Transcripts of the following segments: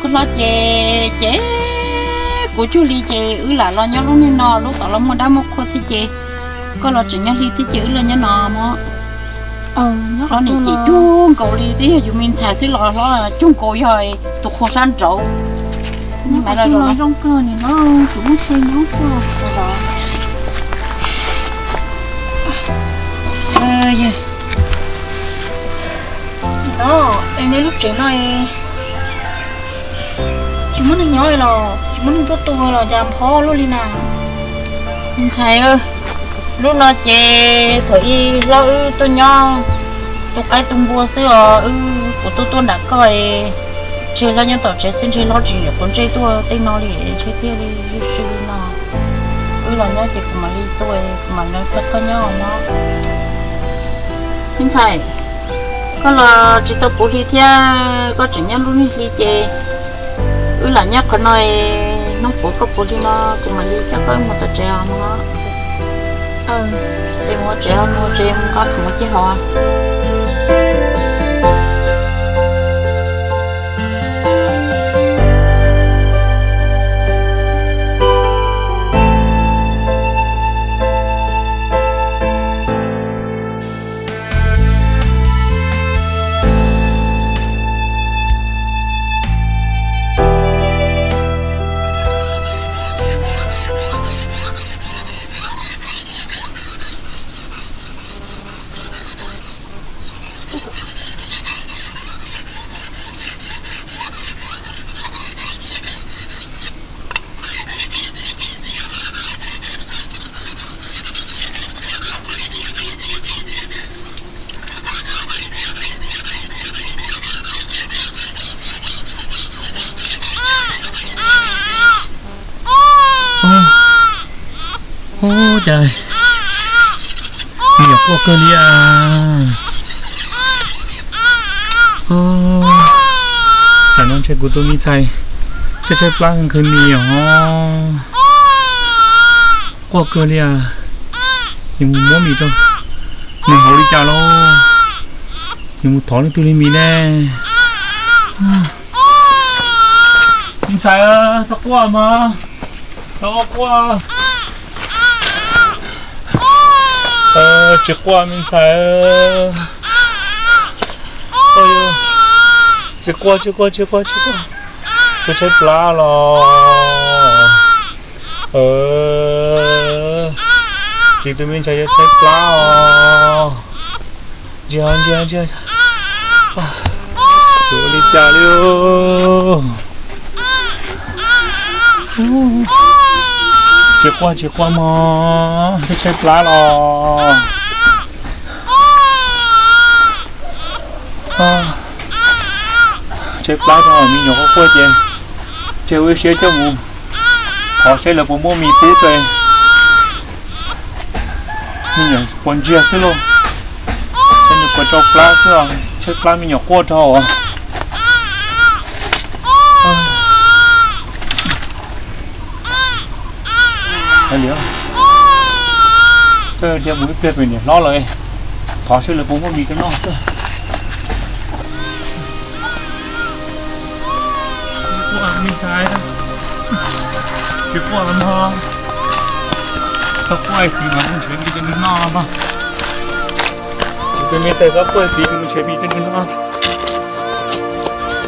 Hlob ces, ces kuv cuag li ces wb lam los nyob lub niag no, lub tom los muaj dab muaj qhua thiab ces koj los tseem nyob hli thiab ces wb los nyob no mog. Hlob nim ces cuag nkaus li twb yog yus me ntxhais xwb los hlob cuag nkaus yog tus qhua sab nraud. Zoo kawg nim no, tsis muaj chaw nyob xwb los. Es nej lub tsev no tsis muaj neeg nyob los tsis muaj neeg tuaj tu los cas nphob luaj li na? Me ntxhais, lub no ces thaum ub hlob wb tuaj nyob tu qaib tu npua xwb os, wb kuv tuaj tuaj nram koj es ntshe hlob nyob tom tsev xwb, ntshe hlob tsis nyuam qhuav ntsej tuaj tej no li, ntshe thiaj li zuj zus li no. Wb los nyob ces kuv mam li tuaj, kuv mam li pab koj nyob no. Me ntxhais, koj los tsis tau puv hli thiab koj tseem nyob lub niag hli ces wb lam nyob qhov no, hnub puv koj puv hli no kuv mam li coj koj mus tom tsev os mog. Es mus ua tsev, mus ua tsev, mus nqa khoom ua ciaj hauv. Ub, cas me nyuam quaj kawg li as. Tam no ntshe kuv tus me ntxhais tshaib tshaib plab nqhis mis os. Quaj kawg li as. Yuav mus muab mis rau nws haus li cas lauj? Yuav mus thov leej twg li mis ne? Me ntxhais, txhob quaj mas, txhob quaj. Tsis quaj me ntxhais. Tsis quaj, tsis quaj, tsis quaj, tsis quaj. Tshaib tshaib plab los. Txiv tus me ntxhais yuav tshaib plab os. Ntsia, ntsia, ntsia. Yuav ua li cas li. Tsis quaj, tsis quaj mog, tshaib tshaib plab los. Tshaib plab rau me nyuam quaj quaj ces, ces ua ib siab coj mus thov seb lawv puas muaj mis pub rau me nyuam puas ntsiag xwb lauj. Seb nws puas tsau plab xwb, tshaib plab me nyuam quaj rau. Hais li, koj dhia mus ib pliag pem niam hlob lawv, thov seb lawv puas muaj mis rau noj xwb. Tsis quaj me ntxhais, tsis quaj mog. Txhob quaj, txiv mam mus nrhiav mis rau nws noj mog. Txiv tus me ntxhais txhob quaj, txiv mus nrhiav mis rau nws noj.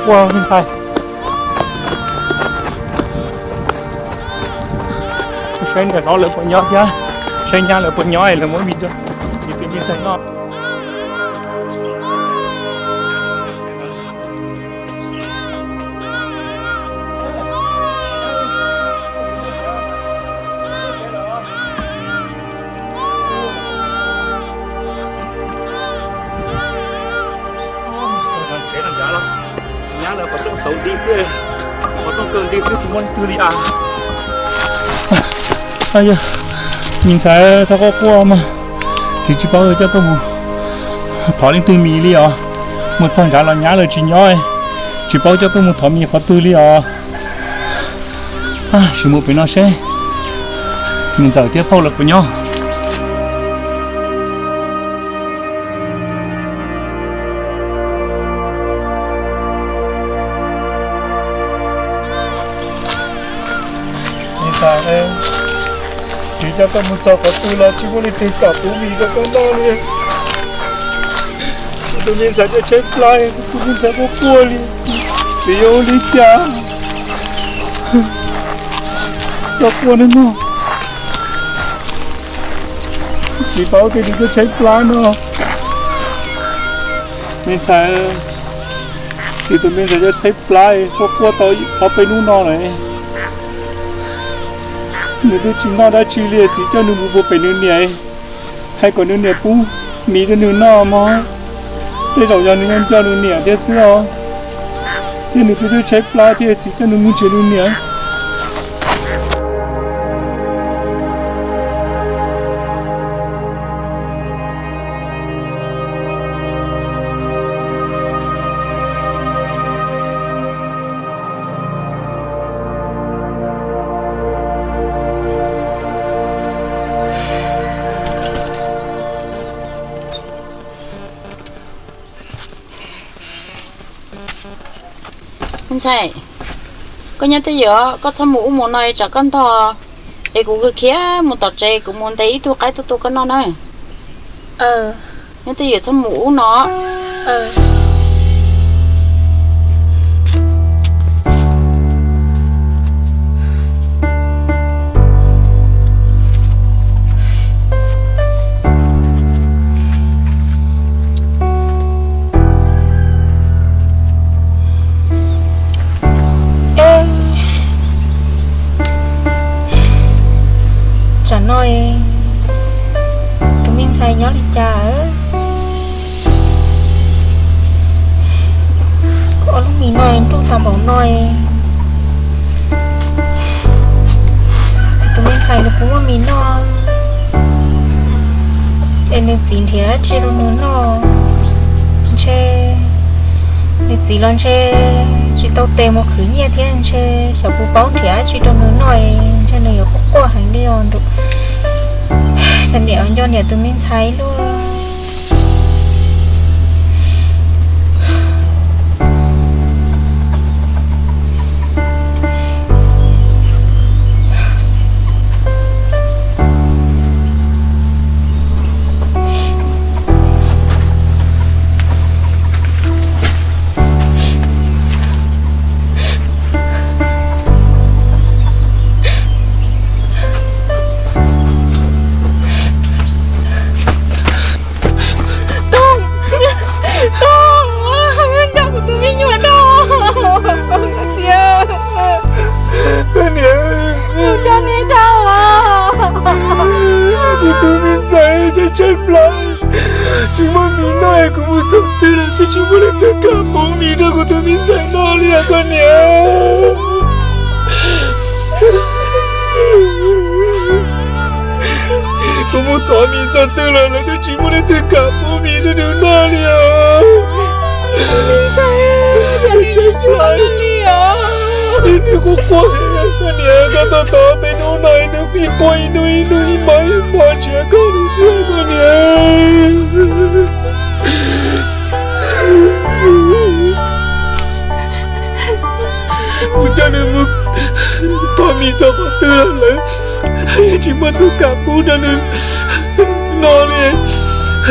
Quaj me ntxhais. Saib niam hlob lawv puas nyob thiab, saib nyab lawv puas nyob es lawv muab mis rau txiv tus me ntxhais noj. Nyab lawv qhov rooj xauv nti xwb, qhov rooj kaw nti xwb tsis muaj leej twg li as. Me ntxhais txhob quaj quaj mas, txiv tsis paub coj koj mus thov leej twg mis li os. Mus txog nrad los nyab lawv tsis nyob, tsis paub coj koj mus thov mis qhov twg li os. Sim mus pem no seb niam ntxawm thiab phauj lawv puas nyob. Tsis coj koj mus txog qhov twg los tsis muaj leej twg kam pub mis rau koj noj li. Kuv tus me ntxhais coj tshaib plab, kuv tus me ntxhais quaj quaj li, txiv yuav ua li cas? Koj quaj nawb mog. Tsis paub tias nws coj tshaib plab no. Me ntxhais, txiv tus me ntxhais coj tshaib plab quaj quaj tau ob peb hnub no lawm. Nws twb tsis noj dab tsi li, txiv coj nws mus puag pem nws niam, hais kom nws niam pub mis rau nws noj mog. Tej zaum yog nws nco nco nws niam thiab xwb os. Thiab nws twb tshaib plab thiab, txiv coj nws mus nrhiav nws niam. Me ntxhais, koj nyob twj ywm, koj txhob mus ub mus no es tsam koj ntog, es kuv khiav mus tom tsev, kuv mus ntes ib tug qaib tuaj tua koj noj na. Nyob twj ywm, txhob mus ub no. Tsam no tus me ntxhais nyob li cas? Ob lub mis no nruj tag npaum no, tus me ntxhais nws puas muaj mis noj? Es nws txiv nrhiav dab tsi rau nws noj? Ntshe nws txiv los ntshe tsis tau tes mus khwv nyiaj thiab, ntshe xyov puas paub nrhiav dab tsi rau nws noj, ntshe nws yuav quaj quaj heev li os. Tsam niam nco niam tus me ntxhais luaj. Nco kuv tus me nyuam no. Koj niam, coj neb rau. Kuv tus me ntxhais tshaib tshaib plab, tsis muaj mis noj, kuv mus txog twg los tsis muaj leej twg kam pub mis rau kuv tus me ntxhais noj li os koj niam. Kuv mus thov mis txog twg los lawv twb tsis muaj leej twg kam pub mis rau nws noj li os. Tshaib tshaib plab, nws quaj quaj, koj niam, koj tos tos peb hnub no nws pib quaj ib hnub ib hnub ib hmos ib hmos nrhiav koj nws xwb koj niam. Kuv coj nws mus thov mis txog qhov twg lawm, tsis muaj tus kam pub rau nws noj li.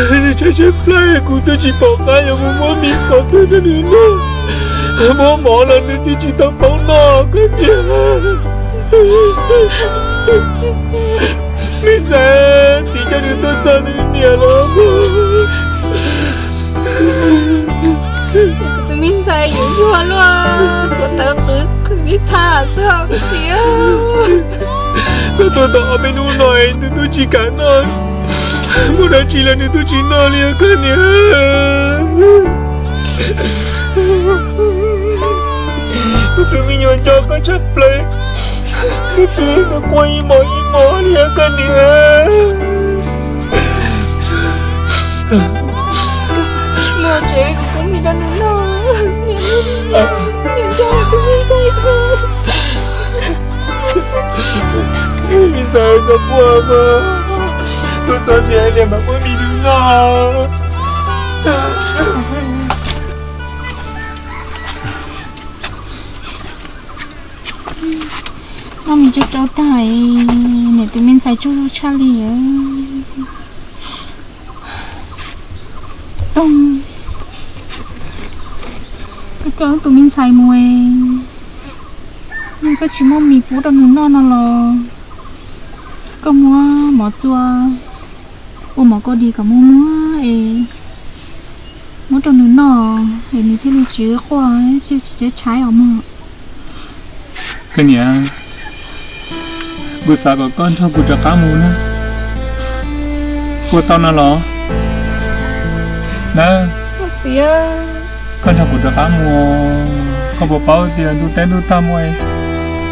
Nws tshaib tshaib plab, kuv twb tsis pom qab yuav mus muab mis qhov twg rau nws noj. Muab mov los nws twb tsis tau paub noj koj niam. Me ntxhais, txiv coj nws tuaj txog nws niam los. Kuv tus me ntxhais yuav yuag luaj, txhua tawv qwv qhwv ib txha xwb os koj txiv. Koj tuaj tau ob peb hnub no nws twb tsis kam noj, muaj dab tsi los nws twb tsis noj li koj niam. Kuv tus me nyuam nco koj tshaj plaws, kuv twb nws quaj ib hmos ib hmos li koj niam. Mus tsev kuv pub mis rau nws noj, niam, niam nco kuv me ntxhais. Me ntxhais txhob quaj mas, tuaj txog niam, niam mam muab mis rau noj. Noj mis tsau tsau tag, niam Tus me ntxhais tsaug zog tshaj li. Toog, koj coj tus me ntxhais mus, yog koj tsis muaj mis pub rau nws noj no los koj muab mov txua ua mov kau dis kom muag muag es muab rau nws noj es nws thiaj li tsis quaj tsis tshaib os mog. Koj niam, kuv xav kom koj nrog kuv rov qab mus na. Ua tau no los? Na, koj nrog kuv rov qab mus. Koj puas paub tias ntuj teb ntuj tag mus,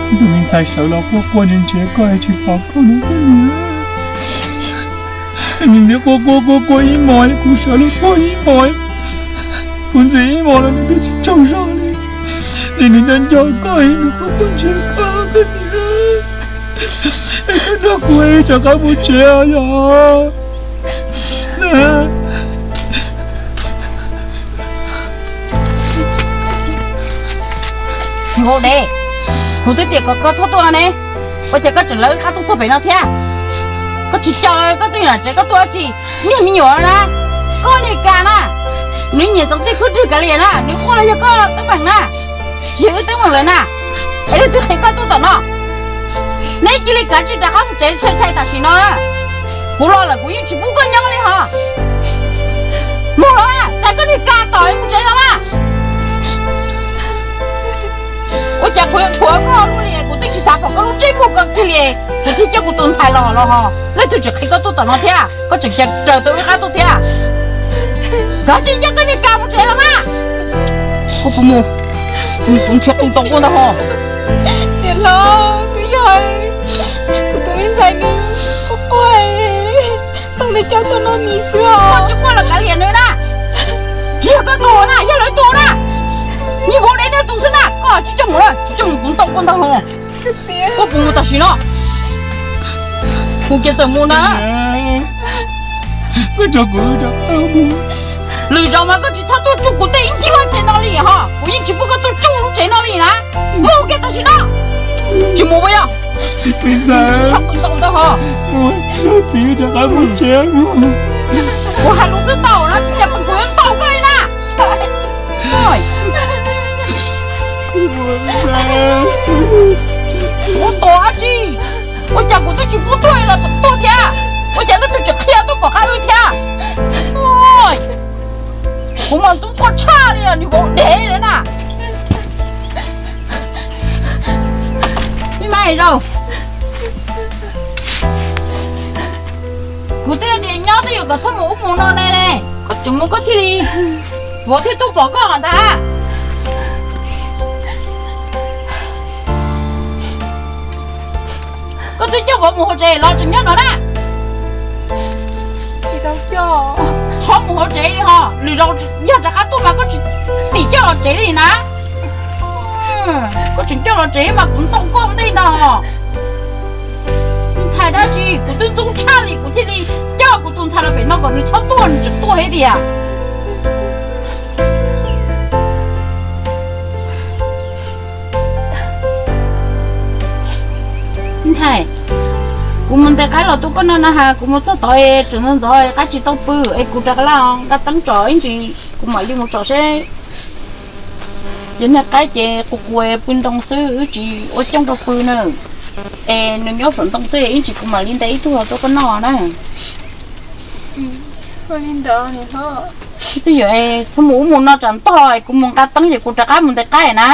tus me ntxhais sawv los quaj quaj ntsia ntsia koj tsis pom koj no. Nws quaj quaj quaj quaj ib hmos, kuv sawv los quaj ib hmos, kuv ntxias ib hmos los nws twb tsis tsaug zog li. Ces nws nco nco koj, nws quaj quaj ntsia koj, koj niam. Koj nrog kuv rov qab mus tsev yom. Hauv dev, kuv twb tias kom koj txhob tuaj ne, ua cas koj tseem lawv qab tuaj txog pem no thiab? Koj tsis caw koj twb lam tsev koj tuaj dab tsi? Niag me nyuam na, koj niag kas na, nws nyiam ntxeev tej khwb rwg kav liam na, nws quaj los yog koj teeb meem na, tsis yog wb teeb meem lawm na, es leej twg qhia koj tuaj tom no? Neb cia li kav tsij rov qab mus tsev tshai tshai tam sim no. Kuv los lawm kuv yeej tsis pub koj nyob li hos. Mus los, txais koj niag kas tom mus tsev los mas. Ua cas kuv yuav tshuav koj lub li, kuv twb tsis xav pom koj lub ntsej muag ko kiag li, kuv thiaj coj kuv tus ntxhais los los hos leej twg tseem qhia koj tuaj tom no thiab, koj tseem cia raws tau wb qab tuaj thiab. Kav tsij coj koj niag kas mus tsev los mas. Koj puas mus? Kuv nrhiav kuv tau koj ntag hos. Niam hlob, twb yog kuv tus me ntxhais nws quaj quaj, Toog thiaj coj tuaj noj mis xwb os. Koj tsis quaj los kav liam nws na. Tsis yog koj tus na, yog lawv tus na. Niag vauv dev nws tus xwb na, koj tsis coj mus na, tsis coj mus kuv ntaus koj ntag hos. Koj puas mus tam sim no? Kuv kiag txawm mus ntag. Koj tso kuv rov qab mus. Lwm zaus mas koj tsis txhob tuaj tsuj kuv tej ib ncig vaj tsev no li hos, kuv yeej tsis pub koj tuaj tsuj lub tsev no li na. Mus kiag tam sim no. Tsis mus puas yog? Tso kuv ntaus ntag hos. Txiv rov qab mus tsev. Kuv hais lus xwb tau na, tsis cas kuv yuav ntaus koj li na. Ua tus dab tsi? Ua cas kuv twb tsis pub tuaj los tseem tuaj thiab? Ua cas leej twg tseem qhia tuaj kom qab wb thiab? Kuv mas ntxub koj tshaj li os, niag vauv dev na. Me mas zaus, kuv twb tias nyob twb yuav kom txhob mus ub mus no ne ne, koj tseem mus koj thiaj li, vauv thiaj tuaj pom koj ntag. Koj twb coj vauv mus hauv tsev los tseem nyob no na. Txhob mus hauv tsev li hos, lwm zaus yog rov qab tuaj mas koj tsis tim coj los tsev li na. Koj tseem coj los tsev mas kuv ntaus koj ntej ntag. Ntxhais dab tsi, kuv twb ntxub tshaj li kuv thiaj li coj kuv tus ntxhais los pem no kom nws txhob tuaj, nws tseem tuaj thiab tiag. Ntxhais, kuv mus ntes qaib los tuaj koj no na has, kuv mus txog tod es tseem ntxov ntxov es qaib tsis tau pw es kuv rov qab los nqa teeb tsom ib ntsis kuv mam li mus tsom seb. Ces niag qaib ces qus qus pw ntoo xwb wb tsis ua coj rau pw na. Es nws nyob saum ntoo xwb ib ntsis kuv mam li ntes ib tug los tuaj koj noj na. Twb yog txhob mus ub mus no tsam ntog es kuv mus nqa teeb ces kuv rov qab mus ntes qaib na.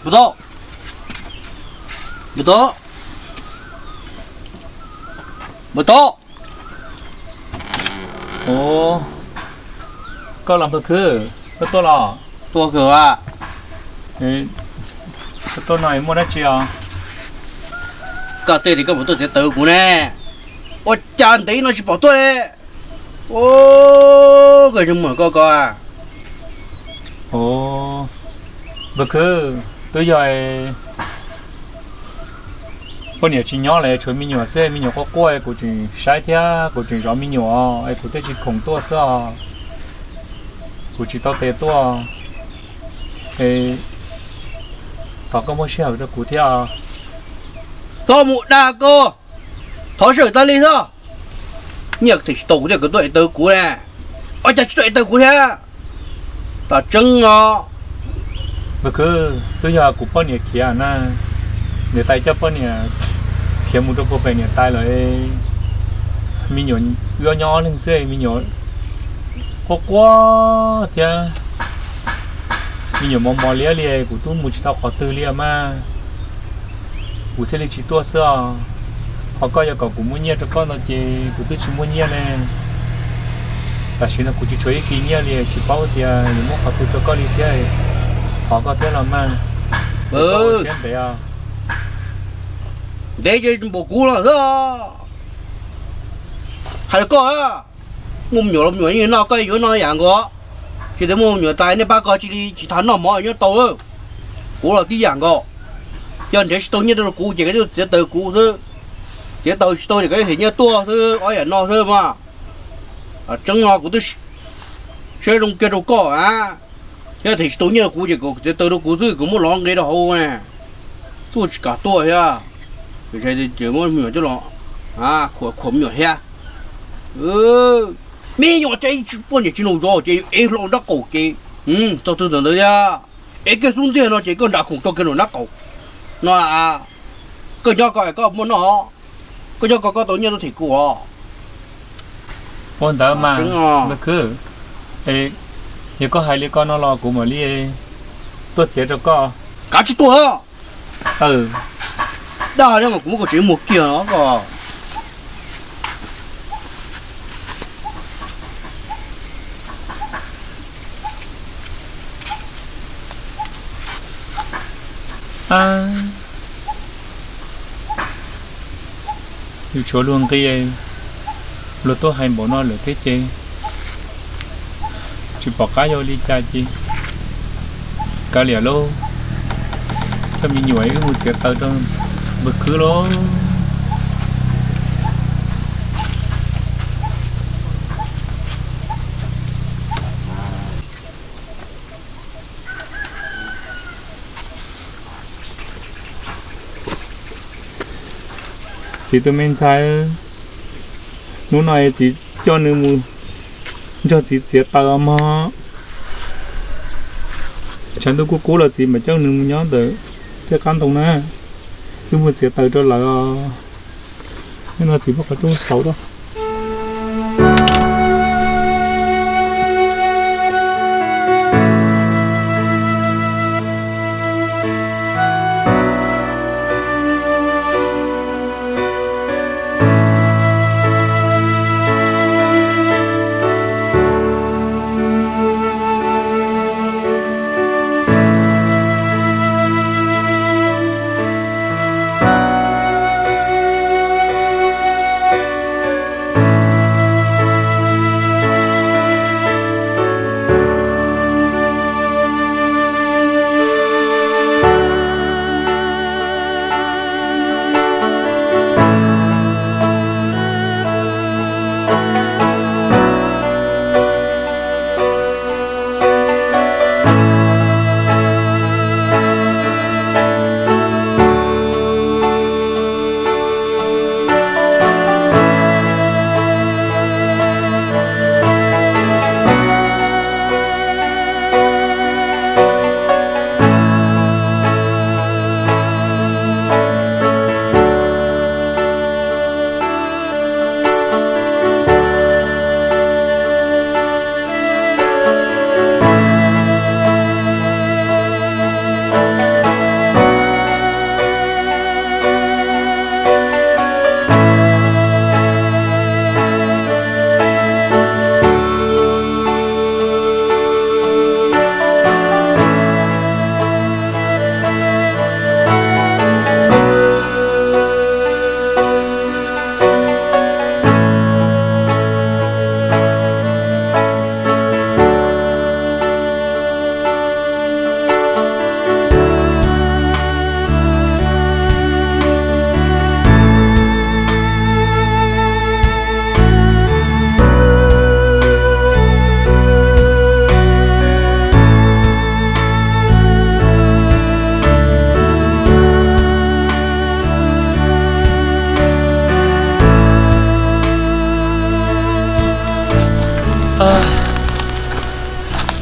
Npawg Tob, Npawg Tob, Npawg Tob. Ua, koj los Npawg Khwb, koj tuaj los? Tuaj kawg. Koj tuaj no muaj dab tsi os? Koj tej li koj mus tuaj txiav taws kuv ne, ua cas ntev no tsis pom tuaj li? Ua, koj tsis muaj koj ko. Ua, Npawg Khwb, twb yog poj niam tsis nyob lawm, tshuav me nyuam xwb, me nyuam quaj quaj, kuv tseem saib thiab kuv tseem zov me nyuam es kuv thiaj tsis khoom tuaj xwb os. Kuv tsis tau tes tuaj es thov koj muab sij hawm rau kuv thiab. Txhob mus dag koj, thov sij hawm tag li xwb. Nyiaj them tsis tau kuv thiaj kom tuaj ev taws kuv ne, ua cas tsis tuaj ev taws kuv thiab? Tam tseeb no, Npawg Khwb, twb yog kuv poj niam khiav na, niam tais coj poj niam khiav mus rau puag pem niam tais lawm. Me nyuam wb nyob ob leeg xwb, me nyuam quaj quaj thiab, me nyuam mos mos liab li, kuv twb mus tsis tau qhov twg li mas, kuv thiaj li tsis tuaj xwb os. Ho koj yuav kom kuv muab nyiaj rau koj no ces kuv twb tsis muaj nyiaj ne. Tam sim no kuv tsis tshuav ib kis nyiaj li, tsis paub tias yuav muab qhov twg rau koj li thiab. Thov koj thiab los mas, siab ntev os. Ntev ces npaum kuv los xwb. Hais rau koj, muaj me nyuam los me nyuam yeej noj, koj yuav noj yam nkaus. Tsis tas muaj me nyuam tas nej pab koj cia li tsis tas noj mov nyob tau. Kuv los tib yam nkaus. Yog nrhiav tsis tau nyiaj rau kuv ces koj txiav taws kuv xwb. Txiav taws tsis tau ces koj them nyiaj tuaj xwb, ob yam no xwb mas. Tseeb no kuv twb siab zoo kiag rau koj a. Yog them tsis tau nyiaj rau kuv ces kom txiav taws rau kuv xwb, kom muab lov nqe rau hauv ne. Tuaj tsis kam tuaj thiab. Ces muab me nyuam coj los khuam khuam me nyuam thiab. Me nyuam ces poj niam tsis nraug zov ces ev hlo nraub qaum ces txog twg ntawm ntawd thiab. Ev kiag xub ntiag no ces koj nram khoom tso kiag nram nraub qaum no. Koj nyob ko koj muaj noj, koj nyob ko koj tau nyiaj tuaj them kuv os. Ua ntawd mas, Npawg Khwb, yog koj hais li ko no los kuv mam li tuaj txiav rau koj. Kav tsij tuaj. Dag thiab mas kuv muab koj tsev muag kiag no koj. Yus tshuav luag nqi, luag tuaj hais npaum no lawm thiab ces tsis pom qab yog li cas ces kav liam lauj. Coj me nyuam wb mus txiav taws rau Npawg Khwb lauj. Txiv tus me ntxhais, hnub no txiv coj nws mus nrog txiv txiav taws mog. Tshav ntuj kub kub los txiv mam coj nws mus nyob ntawm tej qab ntoo na. Wb mus txiav taws rau lawv os. Hnub no txiv muab qhov rooj xauv rau.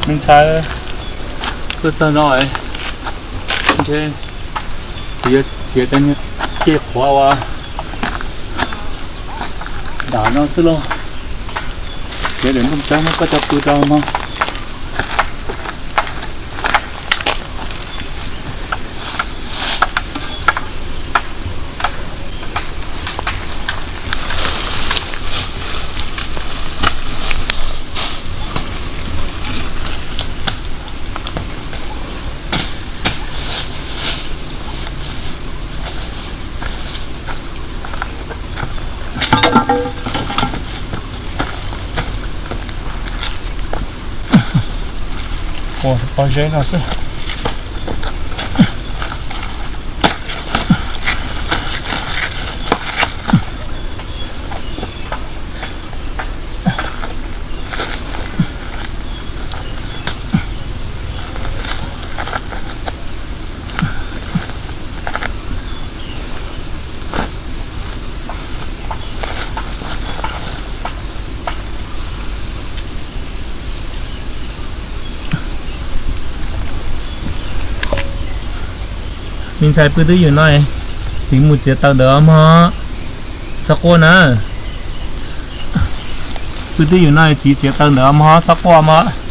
Me ntxhais, tuaj txog no ntshe txiv yuav txiav cov niag cej qhuav uas nram no xwb lauj. Txiav daim nplooj tsawb muab koj coj pw rau no. Ua pob zeb no xwb. Me ntxhais, pw twj ywm no, txiv mus txiav taws ntawm mog, txhob quaj na. Pw twj ywm no, txiv txiav taws ntawm mog, txhob quaj mog.